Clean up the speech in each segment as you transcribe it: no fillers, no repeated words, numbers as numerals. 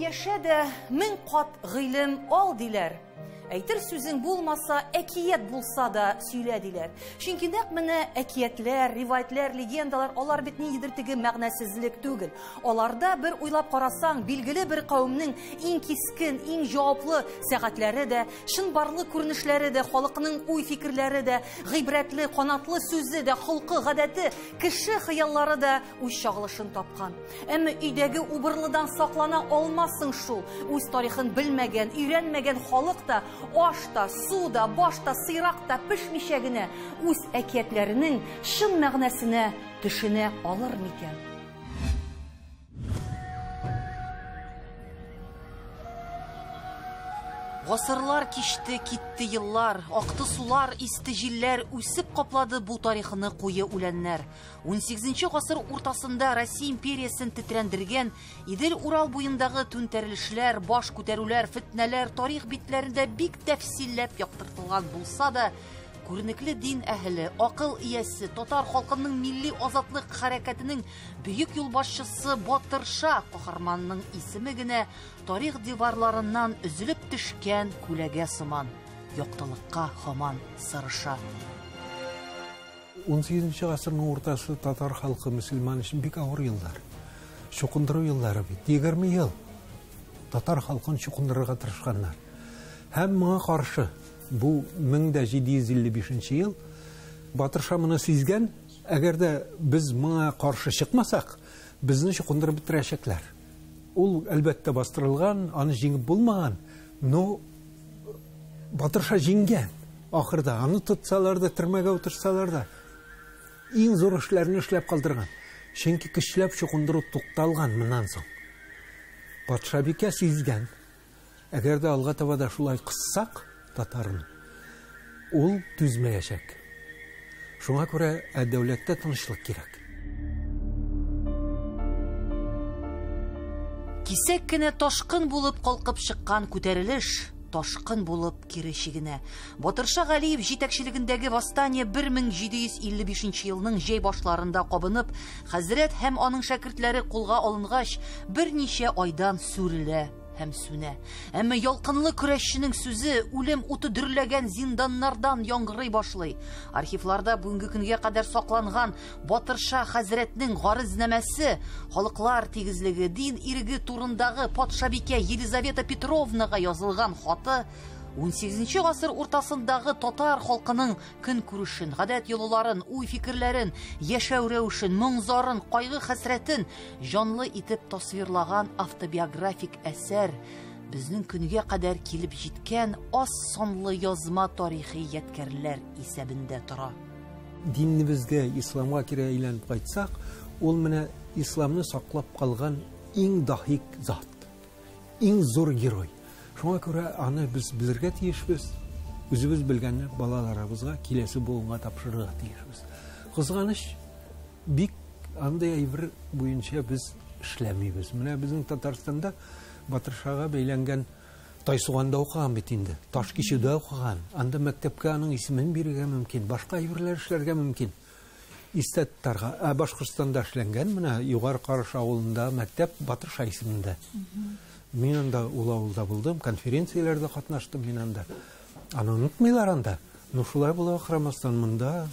яшә дә, 1000 кат гыйлем ал диләр. Әйтер сүзең булмаса, әкият булса да сөйлә диләр. Чөнки нәкъ менә әкиятләр, риваятләр, легендалар, алар бит ниндидер теге мәгънәсезлек түгел. Аларда бер уйлап карасаң, билгеле бер кавемнең иң кискен, иң җаваплы сәгатьләре дә, чынбарлык күренешләре дә, халыкның уй-фикерләре дә, гыйбрәтле, канатлы сүзе дә, холкы, гадәте, кеше хыяллары да үз чагылышын тапкан. Әмма өйдәге убырлыдан саклана алмассың шул. Үз тарихын белмәгән, өйрәнмәгән халык та аш та, су да, баш та, сыйрак та пешмичә генә үз әкиятләренең чын мәгънәсенә төшенә алыр микән? Гасырлар кичте, китте еллар, акты сулар, исте җилләр, үсеп каплады бу тарихны куе үләннәр. 18 гасыр уртасында Россия империясен тетрәндергән Идел-Урал буендагы түнтәрелешләр, баш күтәрүләр, фетнәләр тарих битләрендә бик тәфсилләп яктыртылган булса да, күренекле дин әһеле, акыл иясе, татар халкының милли азатлык хәрәкәтенең бөек юлбашчысы Батырша каһарманының исеме генә тарих диварларыннан өзелеп төшкән күләгә сыман яктылыкка һаман сырыша. 18 гасырның уртасы татар халкы мөселман өчен бик авыр еллар. Чукындыру еллары бит. 20 ел татар халкын чукындырырга тырышканнар. Һәм моңа каршы бу 1755 ел Батырша моны сизгән, әгәр дә без моңа каршы чыкмасак, безне чукындырып бетерәчәкләр. Ул әлбәттә бастырылган, аны җиңеп булмаган, но Батырша җиңгән. Ахырда аны тотсалар да, төрмәгә утыртсалар да, иң зур эшләрне эшләп калдырган. Чөнки көчләп чукындыру тукталган моннан соң. Патшабикә сизгән. Әгәр дә алга таба да шулай кыссак татарны, ул түзмәячәк. Шуңа күрә дәүләттә тынычлык кирәк. Кисәк кенә ташкын булып калкып чыккан күтәрелеш, ташкын булып кире чигенә. Батырша Галиев җитәкчелегендәге восстание 1755 елның җәй башларында кабынып, хәзрәт һәм аның шәкертләре кулга алынгач, берничә айдан сүрелә һәм сүнә. Әмма ялкынлы көрәшченең сүзе үлем уты дөрләгән зинданнардан яңгырый башлый. Архивларда бүгенге көнгә кадәр сакланган Батырша хәзрәтнең гаризнамәсе, халыклар тигезлеге, дин иреге турындагы патшабикә Елизавета Петровнага язылган хаты 18 гасыр уртасындагы татар халкының көнкүрешен, гадәт йолаларын, уй-фикерләрен, яшәү рәвешен, моң-зарын, кайгы-хәсрәтен җанлы итеп тасвирлаган автобиографик әсәр безнең көнгә кадәр килеп җиткән аз санлы язма тарихи ядкәрләр исәбендә тора. Динебезгә, исламга кире әйләнеп кайтсак, ул менә исламны саклап калган иң даһик зат, иң зур герой. Шуңа күрә аны без белергә тиешбез, үзебез белгәнне балаларыбызга, киләсе буынга тапшырырга тиешбез. Кызганыч, бик андый әйбер буенча без эшләмибез. Менә безнең Татарстанда Батыршага бәйләнгән Тайсуганда укыган бит инде, Ташкичүдә укыган. Анда мәктәпкә аның исемен бирергә мөмкин, башка әйберләр эшләргә мөмкин. Истә тотарга. Ә Башкортстанда эшләнгән, менә Югары Карыш авылында мәктәп Батырша исемендә. Мин анда ул авылда булдым, конференцияләрдә катнаштым мин анда. Аны онытмыйлар анда. Ну шулай була карамастан монда,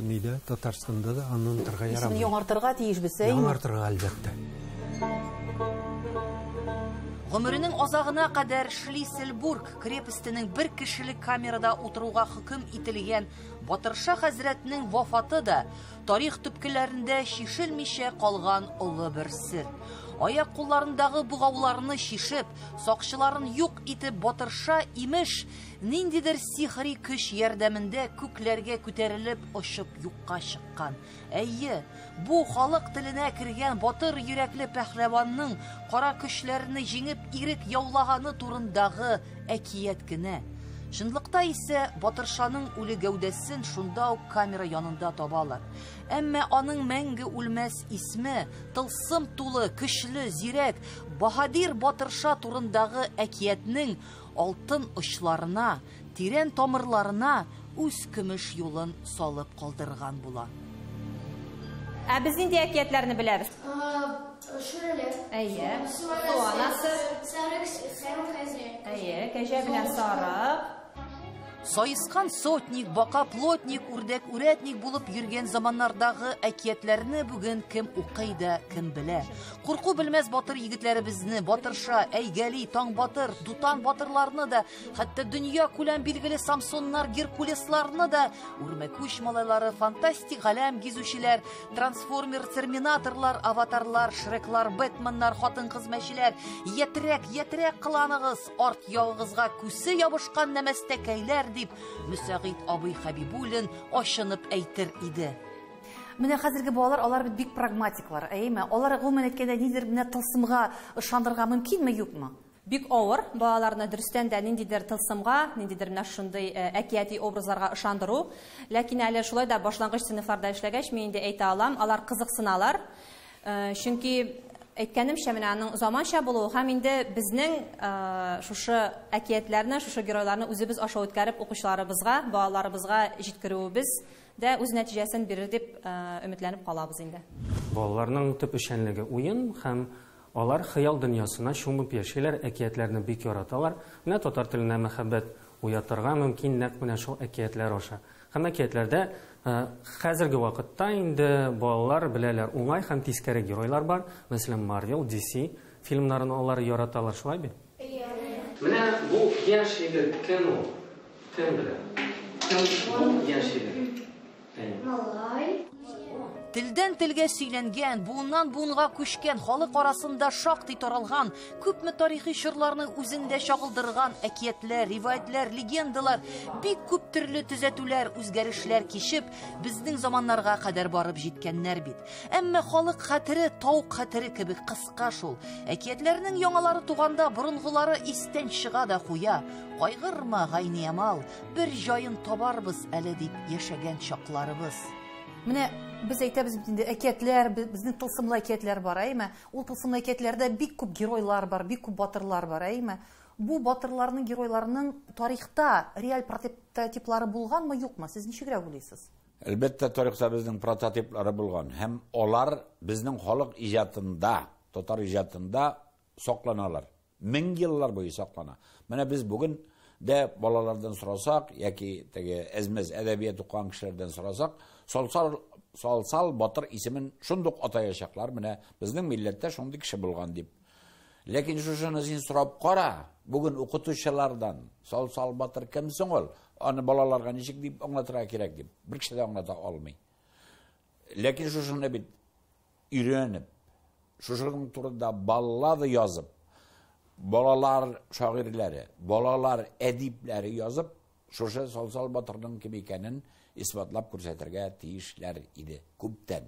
нидә, Татарстанда да аны онытырга ярамый. Исемен яңартырга тиешбез, әйме? Яңартырга, әлбәттә. Гомеренең азагына кадәр Шлиссельбург крепостенең бер кешелек камерада утыруга хөкем ителгән Батырша хәзрәтнең вафаты да тарих төпкеләрендә чишелмичә калган олы бер сер. Аяк кулларындагы бугауларны чишеп, сакчыларын юк итеп Батырша имеш, ниндидер сихри көч ярдәмендә күкләргә күтәрелеп очып юкка чыккан. Әйе, бу халык теленә кергән батыр йөрәкле пәһлеванның кара көчләрне җиңеп ирек яулаганы турындагы әкият кенә. Чынлыкта исә Батыршаның үле гәүдәсен шунда ук камера янында табалар. Әмма аның мәңге үлмәс исме, тылсым тулы, көчле, зирәк, баһадир Батырша турындагы әкиятнең алтын очларына, тирән тамырларына үз көмеш юлын салып калдырган була. Ә без нинди әкиятләрне беләбез? Шүрәле. Әйе. Су Су анасы. Сарык, сарык кәҗә. Әйе, кәҗә белән сарык. Саескан сотник, бака плотник, үрдәк үрәтник булып йөргән заманнардагы әкиятләрне бүген кем укый да, кем белә. Курку белмәс батыр егетләребезне, Батырша, Әйгәли, Таң батыр, Дутан батырларны да, хәтта дөнья күләм билгеле Самсоннар, Геркулесларны да, үрмәкүч малайлары, фантастик галәм гизүчеләр, трансформер, терминаторлар, аватарлар, шреклар, бэтменнар, хатын-кыз мәчеләр, ятрәк, ятрәк кыланыгыз, арт ягыгызга күсе ябышкан нәмәстәкәйләр дип Мөсәгыйт абый Хәбибуллин ачынып әйтер иде. Менә хәзерге балалар, алар бит бик прагматиклар, әйеме? Алар гомумән әйткәндә нидер менә тылсымга ышандырырга мөмкинме, юкмы? Бик авыр балаларны дөрестән дә ниндидер тылсымга, ниндидер менә шундый әкияти образларга ышандыру. Ләкин әле шулай да башлангыч сыйныфларда эшләгәч, мин инде әйтә алам, алар кызыксыналар. Чөнки әйткәнемчә, менә аның заманча булуы һәм инде безнең шушы әкиятләрне, шушы геройларны үзебез аша үткәреп укучыларыбызга, балаларыбызга җиткерүебез дә үз нәтиҗәсен бирер дип өметләнеп калабыз инде. Балаларның төп эшчәнлеге уен һәм алар хыял дөньясына чумып яшиләр, әкиятләрне бик яраталар. Менә татар теленә мәхәббәт уятырга мөмкин нәкъ менә шул әкиятләр аша. Һәм әкиятләрдә хәзерге вакытта инде балалар беләләр, уңай һәм тискәре геройлар бар. Мәсәлән, Marvel, DC фильмнарын алар яраталар, шулай бит? Менә бу яшь егет кем ул? Кем белә? Кем бу яшь егет? Малай. Телдән телгә сөйләнгән, буыннан буынга күчкән, халык арасында шактый таралган, күпме тарихи чорларны үзендә чагылдырган әкиятләр, риваятлар, легендалар, бик күп төрле төзәтүләр, үзгәрешләр кичеп, безнең заманнарга кадәр барып җиткәннәр бит. Әмма халык хәтере тауык хәтере кебек кыска шул. Әкиятләрнең яңалары туганда борынгылары истән чыга да куя. Кайгырма, Гайниямал, бер җаен табарбыз әле дип яшәгән чакларыбыз. Менә без әйтәбез бит инде, әкиятләр, безнең тылсымлы әкиятләр бар, әйме? Ул тылсымлы әкиятләрдә бик күп геройлар бар, бик күп батырлар бар, әйме? Бу батырларның, геройларның тарихта реаль прототиплары булганмы, юкмы? Сез ничегрәк уйлыйсыз? Әлбәттә, тарихта безнең прототиплары булган һәм алар безнең халык иҗатында, татар иҗатында сакланалар. Мең еллар буе саклана. Менә без бүген дә балалардан сорасак яки теге әзмәз әдәбият укыган кешеләрдән сорасак, Салсал батыр исемен шундук атаячаклар. Менә безнең милләттә шундый кеше булган дип. Ләкин шушыны син сорап кара, бүген укытучылардан Салсал батыр кем соң ул? Аны балаларга ничек дип аңлатырга кирәк дип, бер кеше дә аңлата алмый. Ләкин шушыны бит өйрәнеп, шушының турында баллада язып, балалар шагыйрьләре, балалар әдипләре язып, шушы Салсал батырның кем икәнен исбатлап күрсәтергә тиешләр иде күптән.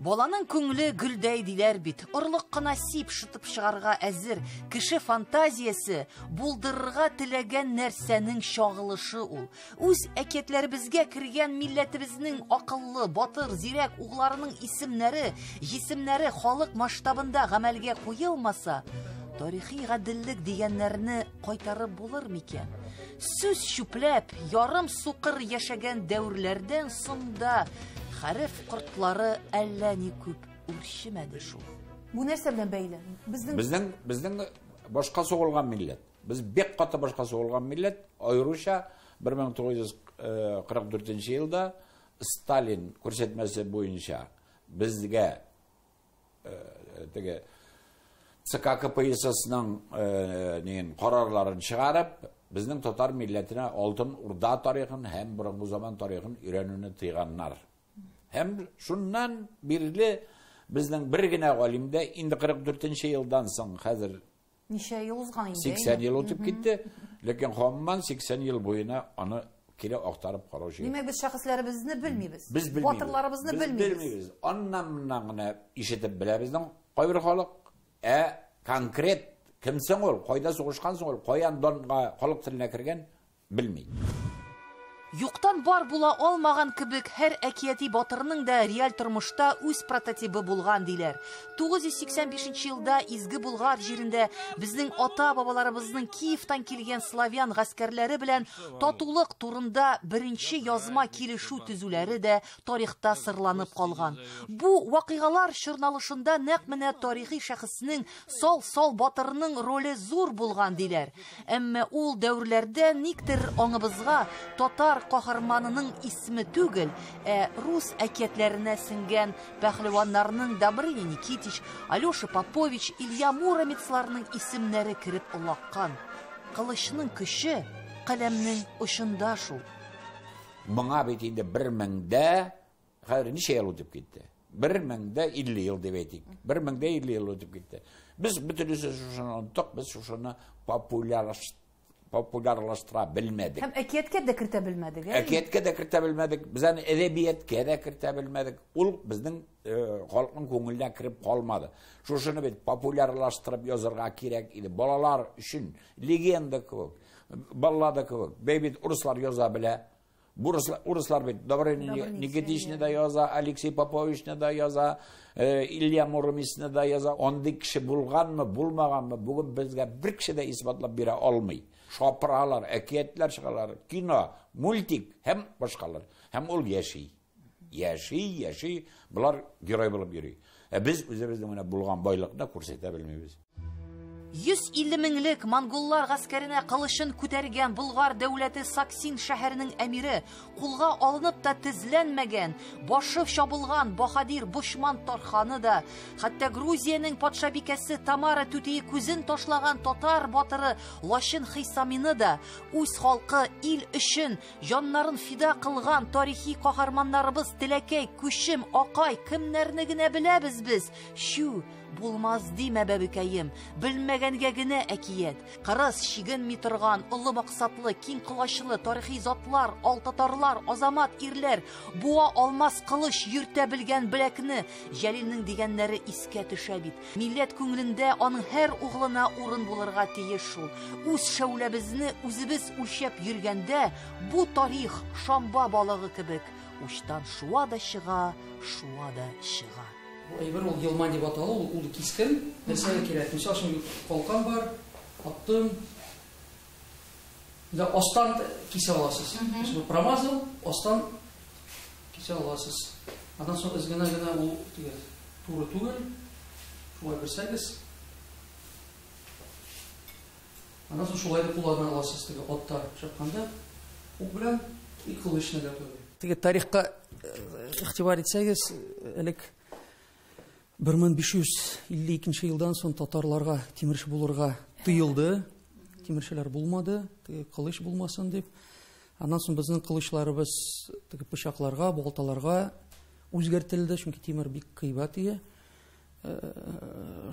Баланың күңеле гөлдәй диләр бит. Орлык кына сип шытып чыгарга әзер. Кеше фантазиясе булдырырга теләгән нәрсәнең чагылышы ул. Үз әкиятләребезгә кергән милләтебезнең акыллы, батыр, зирәк угларының исемнәре, җисемнәре халык масштабында гамәлгә куелмаса, тарихи гаделлек дигәннәрне кайтарып булыр микән? Сүз чүпләп, ярым сукыр яшәгән дәверләрдән соң да хәреф кортлары әллә ни күп үрчемәде шул. Бу нәрсә белән бәйле? Безнең башка сугылган милләт. Без бик каты башка сугылган милләт, аеруча 1944 елда Сталин күрсәтмәсе буенча безгә теге ЦК КПССның карарларын чыгарып, безнең татар милләтенә Алтын Урда тарихын һәм борынгы заман тарихын өйрәнүне тыйганнар. Һәм шуннан бирле безнең бер генә галим дә инде 44 елдан соң хәзер ничә ел узган инде? 80 ел үтеп китте, ләкин һаман 80 ел буена аны кире актарып караучы. Димәк, без шәхесләребезне белмибез. Без белмибез. Батырларыбызны белмибез. Аннан гына ишетеп беләбез кайбер халык. Ә конкрет кем соң ул, кайда сугышкан соң ул, каян донга халык теленә кергән белми. Юктан бар була алмаган кебек һәр әкияти батырның да реаль тормышта үз прототибы булган диләр. 985 елда Изге Булгар җирендә безнең ата-бабаларыбызның Киевтан килгән славян гаскәрләре белән татулык турында беренче язма килешү төзүләре дә тарихта сырланып калган. Бу вакыйгалар чорналышында нәкъ менә тарихи шәхеснең Сал-сал батырның роле зур булган диләр. Әмма ул дәверләрдә никтер аңыбызга татар каһарманының исеме түгел, ә рус әкиятләренә сеңгән пәһлеваннарның Добрыня Никитич, Алеша Попович, Илья Муромецларның исемнәре кереп олаккан. Кылычның көче каләмнең очында шул. Моңа бит инде 1000дә, хәзер ничә ел үтеп китте? 1050 ел дип әйтик. 1050 ел үтеп китте. Без бөтенесе шушыны оныттык, без шушыны популярлаштыра белмәдек. Һәм әкияткә дә кертә белмәдек, ә? Әкияткә дә кертә белмәдек, без аны әдәбияткә дә кертә белмәдек. Ул безнең халыкның күңеленә кереп калмады. Шушыны бит популярлаштырып язырга кирәк иде. Балалар өчен легенда кебек, баллада кебек. Бәй бит урыслар яза белә. Урыслар бит Добрыня Никитичны да яза, Алексей Поповичны да яза, Илья Муромецны да яза. Андый кеше булганмы, булмаганмы, бүген безгә бер кеше дә исбатлап бирә алмый. Шапыралар, әкиятләр чыгалар, кино, мультик һәм башкалар. Һәм ул яши. Яши, яши, болар герой булып йөри. Ә без үзебезнең менә булган байлыкны күрсәтә белмибез. 150 меңлек монголлар гаскәренә кылычын күтәргән Болгар дәүләте Саксин шәһәренең әмире, кулга алынып та тезләнмәгән, башы чабылган баһадир Бошман Тарханы да, хәтта Грузиянең патшабикәсе Тамара түтие күзен ташлаган татар батыры Лачын Хисамины да, үз халкы ил өчен җаннарын фида кылган тарихи каһарманнарыбыз Теләкәй, Күчем, Акай кемнәрне генә беләбез без? Чү, булмаз димә, бәбекәем, белмәгәнгә генә әкият. Кырыс, чигенми торган, олы максатлы, киң колачлы тарихи затлар, алтатарлар, азамат ирләр, буа алмас кылыч йөртә белгән беләкне Җәлилнең дигәннәре искә төшә бит. Милләт күңелендә аның һәр углына урын булырга тиеш шул. Үз шәүләбезне үзебез үлчәп йөргәндә, бу тарих шамба балыгы кебек учтан шуа да чыга, шуа да чыга. Бу әйбер ул елман дип атала, ул кискен, нәрсәгә кирәк? Мисал өчен, калкан бар, аттым. Да, астан кисә аласыз. Мисал, промазал, астан кисә аласыз. Аннан соң эзгенә генә ул теге туры түгел. Шулай берсәгез. Аннан соң шулай да куллана аласыз теге атта чапканда. Ук белән и кылычны да куйды. Теге тарихка игътибар итсәгез, элек 1552 елдан соң татарларга тимерче булырга тыелды. Тимерчеләр булмады, теге кылыч булмасын дип. Аннан соң безнең кылычларыбыз теге пычакларга, балталарга үзгәртелде, чөнки тимер бик кыйбат ие.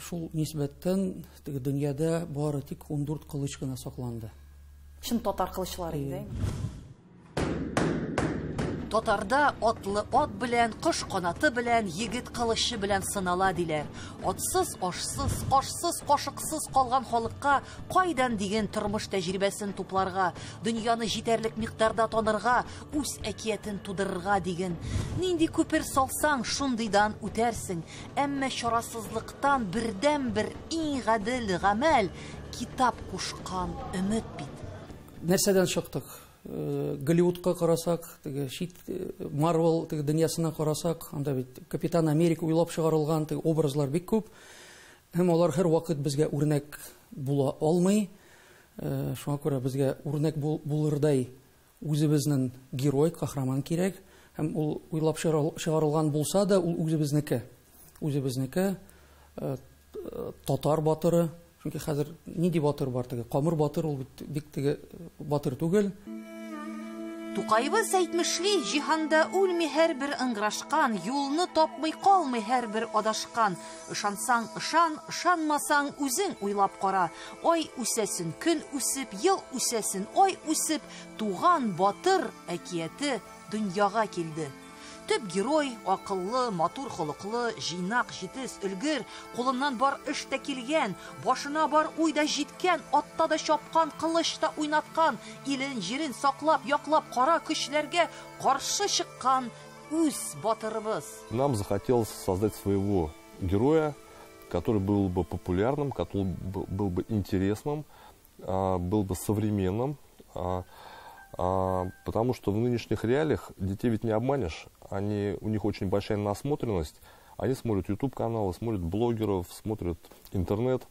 Шул нисбәттән теге дөньяда бары тик 14 кылыч кына сакланды. Чын татар кылычлары иде. Татарда атлы ат белән, кош канаты белән, егет кылычы белән сынала диләр. Атсыз, ашсыз, кашсыз, кашыксыз калган халыкка кайдан дигән тормыш тәҗрибәсен тупларга, дөньяны җитәрлек микъдарда танырга, үз әкиятен тудырырга дигән. Нинди күпер салсаң, шундыйдан үтәрсең. Әмма чарасызлыктан бердән-бер иң гадел гамәл китап кушкан өмет бит. Нәрсәдән чыктык? Голливудка карасак, теге чит Марвел теге дөньясына карасак, анда бит Капитан Америка уйлап чыгарылган теге образлар бик күп. Һәм алар һәр вакыт безгә үрнәк була алмый. Шуңа күрә безгә үрнәк булырдай үзебезнең герой, каһарман кирәк. Һәм ул уйлап чыгарылган булса да, ул үзебезнеке. Үзебезнеке, татар батыры. Чөнки хәзер нинди батыр бар теге? Камыр батыр ул бит бик теге батыр түгел. Тукайыбыз әйтмешли, җиһанда үлми һәрбер ыңгырашкан, юлны тапмый калмый һәрбер адашкан. Ышансаң ышан, ышанмасаң үзең уйлап кара. Ай үсәсен, көн үсеп, ел үсәсен, ай үсеп, туган батыр әкияте дөньяга килде. Төп герой акыллы, матур холыклы, җыйнак, җитез, өлгер, кулыннан бар эш тә килгән, башына бар уй да җиткән, атта да чапкан, кылыч та уйнаткан, илен, җирен саклап, яклап, кара көчләргә каршы чыккан үз батырыбыз. Нам захотелось создать своего героя, который был бы популярным, который был бы интересным, был бы современным, потому что в нынешних реалиях детей ведь не обманешь, у них очень большая насмотренность, они смотрят YouTube-каналы, смотрят блогеров, смотрят интернет.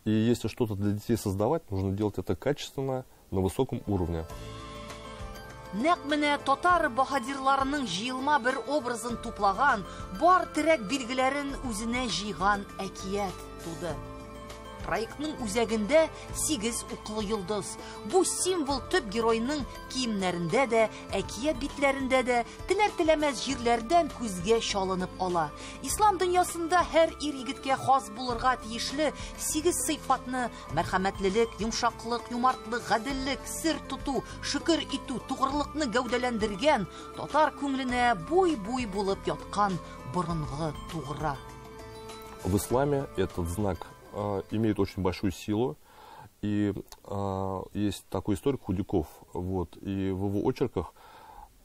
И если что-то для детей создавать, нужно делать это качественно, на высоком уровне. Нәкъ менә татар баһадирларының җыелма бер образын туплаган, бар терәк билгеләрен үзенә җыйган әкият туды. Проектның үзәгендә 8 уклы йолдыз. Бу символ төп геройның киемнәрендә дә, әкият битләрендә дә, теләр-теләмәс җирләрдән күзгә чалынып ала. Ислам дөньясында һәр ир-егеткә хас булырга тиешле 8 сыйфатны мәрхәмәтлелек, йомшаклык, юмартлык, гаделлек, сер тоту, шөкер итү, тугрылыкны гәүдәләндергән, татар күңеленә буй-буй булып яткан борынгы тугра. В исламе этот знак имеет очень большую силу. И есть такой историк Худяков. Вот, и в его очерках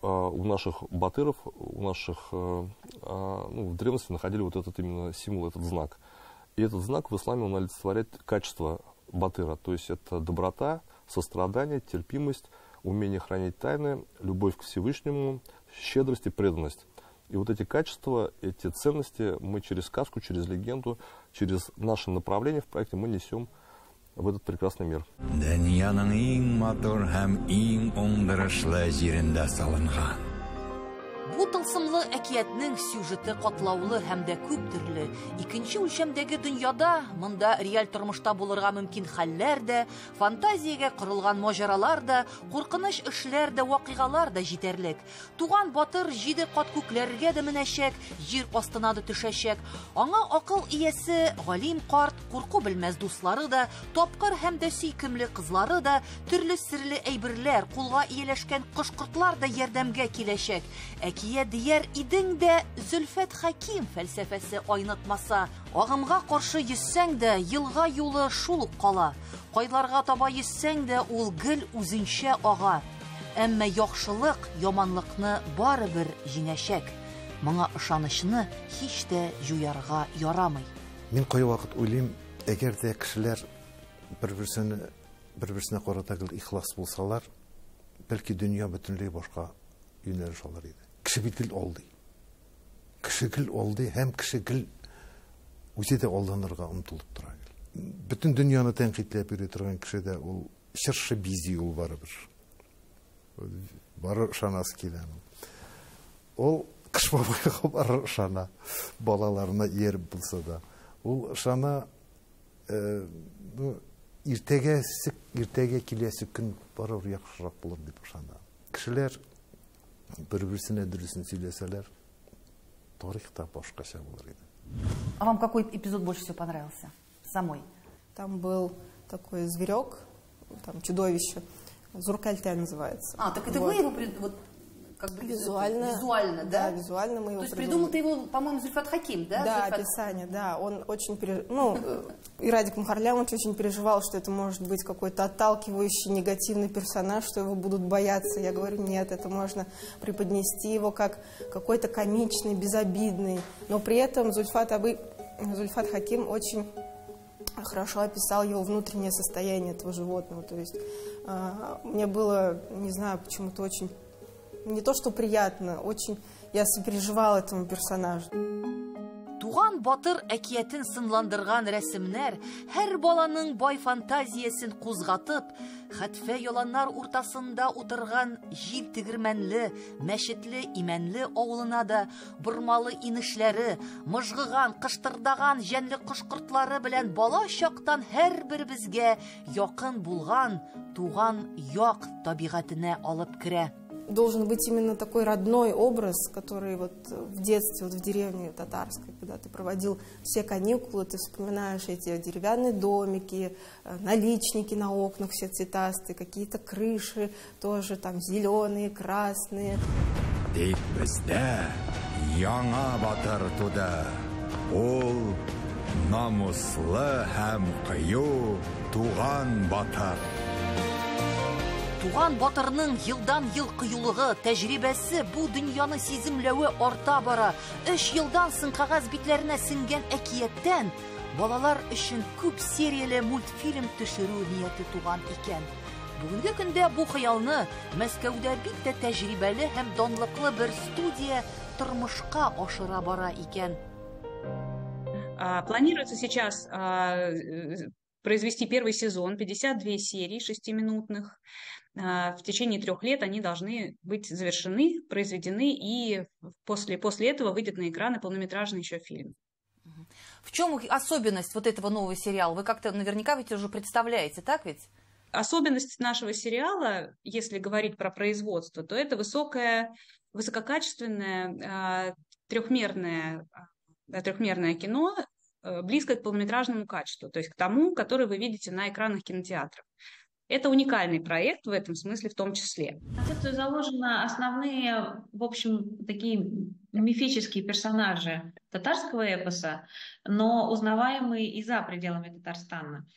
у наших батыров, у наших, в древности находили вот этот именно символ, этот знак. И этот знак в исламе он олицетворяет качество батыра. То есть это доброта, сострадание, терпимость, умение хранить тайны, любовь к Всевышнему, щедрость и преданность. И вот эти качества, эти ценности мы через сказку, через легенду, через наше направление в проекте мы несем в этот прекрасный мир. Дөньяның иң матур һәм иң уңдырышлы җирендә салынган. Бу тылсымлы әкиятнең сюжеты катлаулы һәм дә күп төрле. Икенче үлчәмдәге дөньяда монда реаль тормышта булырга мөмкин хәлләр дә, фантазиягә корылган маҗаралар да, куркыныч эшләр дә, вакыйгалар да җитәрлек. Туган батыр 7 кат күкләргә дә менәчәк, җир астына да төшәчәк. Аңа акыл иясе Галим карт, курку белмәс дуслары да, тапкыр һәм дә сөйкемле кызлары да, төрле серле әйберләр, кулга ияләшкән кош-кортлар да ярдәмгә киләчәк. Әкият дияр идең дә, Зөлфәт Хәким фәлсәфәсе айнытмаса, агымга каршы йөзсәң дә, елга юлы шул ук кала. Кайларга таба йөзсәң дә, ул гел үзенчә ага. Әмма яхшылык яманлыкны барыбер җиңәчәк. Моңа ышанычны һич тә җуярга ярамый. Мин кайвакыт уйлыйм, әгәр дә кешеләр бер-берсенә карата гел ихлас булсалар, бәлки дөнья бөтенләй башка юнәлеш алыр иде. Кеше бит гел алдый. Кеше гел алдый һәм кеше гел үзе дә алданырга омтылып тора. Бөтен дөньяны тәнкыйтьләп йөри торган кеше дә ул чыршы бизи ул барыбер. Бары ышанасы килә. Ул Кыш бабайга барыр ышана, балаларына ияреп булса да. Ул ышана, иртәгә киләсе көн барыбер яхшырак булыр дип ышана. Кешеләр бер-берсенә дөресен сөйләсәләр, тарих та башкача булыр иде. А вам какой эпизод больше всего понравился? Самой? Там был такой зверек, там чудовище, Зуркальтя называется. А, так это вот. Вы его вот, как бы визуально, визуально, да? Да, визуально мы его То есть придумали. Придумал-то его, по-моему, Зульфат Хаким, да? Да, Зульфат... описание, да. Он очень и Радик Мухарлямович очень переживал, что это может быть какой-то отталкивающий, негативный персонаж, что его будут бояться. Я говорю, нет, это можно преподнести его как какой-то комичный, безобидный. Но при этом Зульфат Хаким очень хорошо описал его внутреннее состояние этого животного. То есть мне было, не знаю, почему-то очень, не то что приятно, очень я сопереживала этому персонажу. Туган батыр әкиятен сынландырган рәсемнәр һәр баланың бай фантазиясен кузгатып, хәтфә яланнар уртасында утырган җил тегермәнле, мәчетле, имәнле авылына да бормалы инешләре, мыжгыган, кыштырдаган җәнле кош-кортлары белән бала чактан һәрберебезгә якын булган туган як табигатенә алып керә. Должен быть именно такой родной образ, который вот в детстве, вот в деревне татарской, когда ты проводил все каникулы, ты вспоминаешь эти деревянные домики, наличники на окнах все цветастые, какие-то крыши тоже там зеленые, красные. Тик бездә яңа батыр туды. Ул намуслы һәм кыю Туган батыр. Туган батырның елдан-ел кыюлыгы, тәҗрибәсе, бу дөньяны сиземләве арта бара. Өч елдан соң кәгазь битләренә сеңгән әкияттән балалар өчен күп серияле мультфильм төшерү нияте туган икән. Бүгенге көндә бу хыялны Мәскәүдә бик тә тәҗрибәле һәм данлыклы бер студия тормышка ашыра бара икән. Планируется сейчас произвести первый сезон, 52 серии шестиминутных. В течение 3 лет они должны быть завершены, произведены, и после этого выйдет на экраны полнометражный еще фильм. В чем особенность вот этого нового сериала? Вы как-то наверняка ведь уже представляете, так ведь? Особенность нашего сериала, если говорить про производство, то это высококачественное трехмерное кино, близкое к полнометражному качеству, то есть к тому, который вы видите на экранах кинотеатров. Это уникальный проект в этом смысле в том числе. В концепцию заложены основные, в общем, такие мифические персонажи татарского эпоса, но узнаваемые и за пределами Татарстана.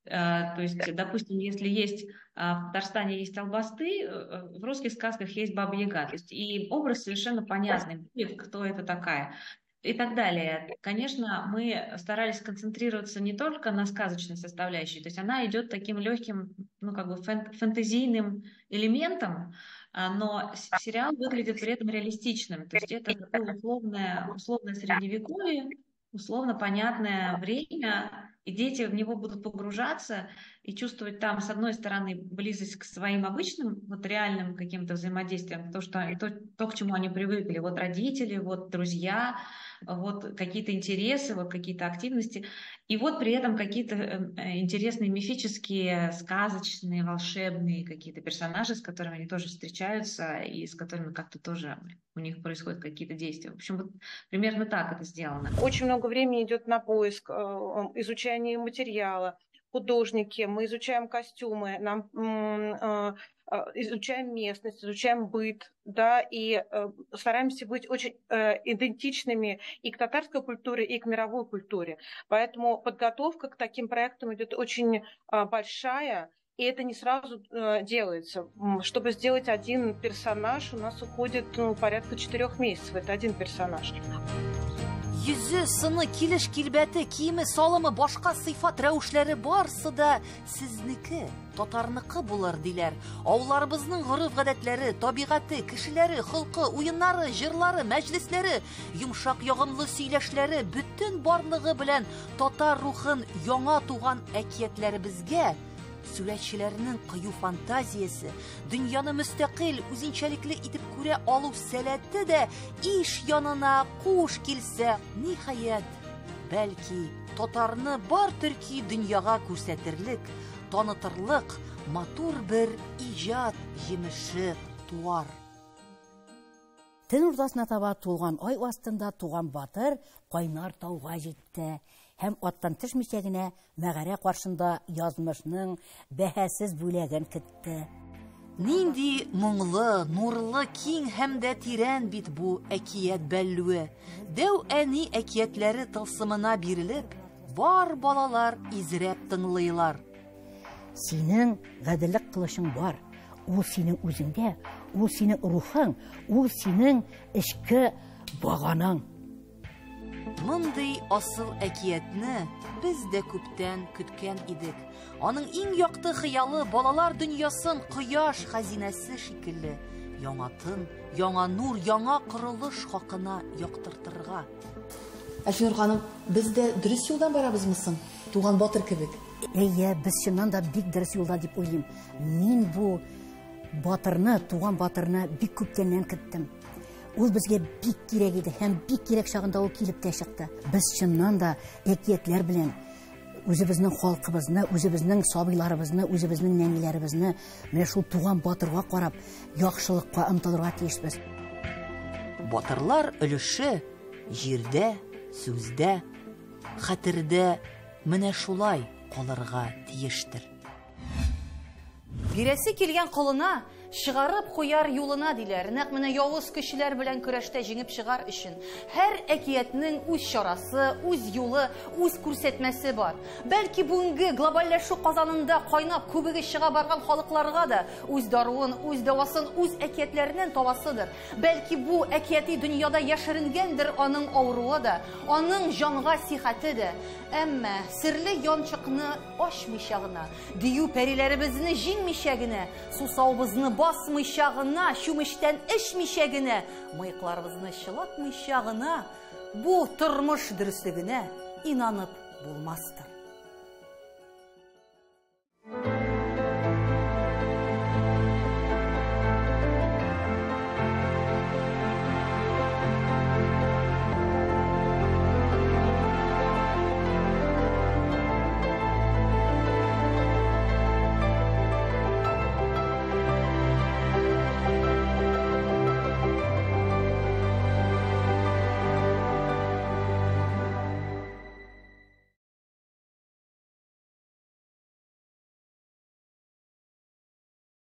То есть, допустим, если есть в Татарстане есть албасты, в русских сказках есть Баба-Яга. То есть и образ совершенно понятный будет, кто это такая. И так далее. Конечно, мы старались концентрироваться не только на сказочной составляющей, то есть она идет таким легким, ну, как бы фэнтезийным элементом, но сериал выглядит при этом реалистичным. То есть это такое условное средневековье, условно понятное время, и дети в него будут погружаться и чувствовать там, с одной стороны, близость к своим обычным, вот реальным каким-то взаимодействиям, то, к чему они привыкли, вот родители, вот друзья, вот какие-то интересы, вот какие-то активности, и вот при этом какие-то интересные мифические, сказочные, волшебные какие-то персонажи, с которыми они тоже встречаются и с которыми как-то тоже у них происходят какие-то действия. В общем, вот примерно так это сделано. Очень много времени идет на поиск, изучение материала, художники, мы изучаем костюмы, нам изучаем местность, изучаем быт, да, и стараемся быть очень идентичными и к татарской культуре, и к мировой культуре. Поэтому подготовка к таким проектам идет очень большая, и это не сразу делается. Чтобы сделать один персонаж, у нас уходит, ну, порядка 4 месяцев. Это один персонаж. Йөзе, сыны, килеш килбәте, киеме, салымы, башка сыйфат рәвешләре барсы да сезнеке, татарныкы булыр диләр. Авылларыбызның гореф-гадәтләре, табигате, кешеләре, холкы, уеннары, җырлары, мәҗлесләре, йомшак ягымлы сөйләшләре бөтен барлыгы белән татар рухын яңа туган әкиятләребезгә сурәтчеләрнең кыю фантазиясе, дөньяны мөстәкыйль, үзенчәлекле итеп күрә алу сәләте дә иш янына куш килсә, ниһаять, бәлки татарны бар төрки дөньяга күрсәтерлек, танытырлык матур бер иҗат җимеше туар. Төн уртасына таба тулган ай астында туган батыр кайнар тауга җитте. Һәм аттан төшмичә генә мәгарә каршында язмышның бәһасез бүләген көтте. Нинди моңлы, нурлы, киң һәм дә тирән бит бу әкият бәллүе. Дәү әни әкиятләре тылсымына бирелеп, бар балалар изрәп тыңлыйлар. Синең гаделлек кылышың бар. Ул синең үзеңдә, ул синең рухың, ул синең эчке баганаң. Мондый асыл әкиятне без дә күптән көткән идек. Аның иң якты хыялы балалар дөньясын кояш хәзинәсе шикелле яңа тын, яңа нур, яңа корылыш хакына яктыртырга. Әлфинур ханым, без дә дөрес юлдан барабызмы соң? Туган батыр кебек. Әйе, без чыннан да бик дөрес юлда дип уйлыйм. Мин бу батырны, туган батырны бик күптәннән көттем. Ул безгә бик кирәк иде һәм бик кирәк чагында ул килеп тә чыкты. Без чыннан да әкиятләр белән үзебезнең халкыбызны, үзебезнең сабыйларыбызны, үзебезнең нәниләребезне менә шул туган батырга карап, яхшылыкка омтылырга тиешбез. Батырлар өлеше җирдә, сүздә, хәтердә менә шулай калырга тиештер. Бирәсе килгән колына Чыгарып куяр юлына диләр. Нәкъ менә явыз көчләр белән көрәштә җиңеп чыгар өчен һәр әкиятнең үз чарасы, үз юлы, үз күрсәтмәсе бар. Бәлки бүгенге глобальләшү казанында кайнап күбеге чыга барган халыкларга да үз даруын, үз дәвасын, үз әкиятләреннән табасыдыр. Бәлки бу әкияти дөньяда яшеренгәндер аның авыруы да, аның җанга сихәте дә. Әмма серле янчыкны ачмыйча гына, дию пәриләребезне җиңмичә генә, Сусауыбызны басмыйча гына, чүмечтән эчмичә генә, мыекларыбызны чылатмыйча гына бу тормыш дөреслегенә инанып булмастыр.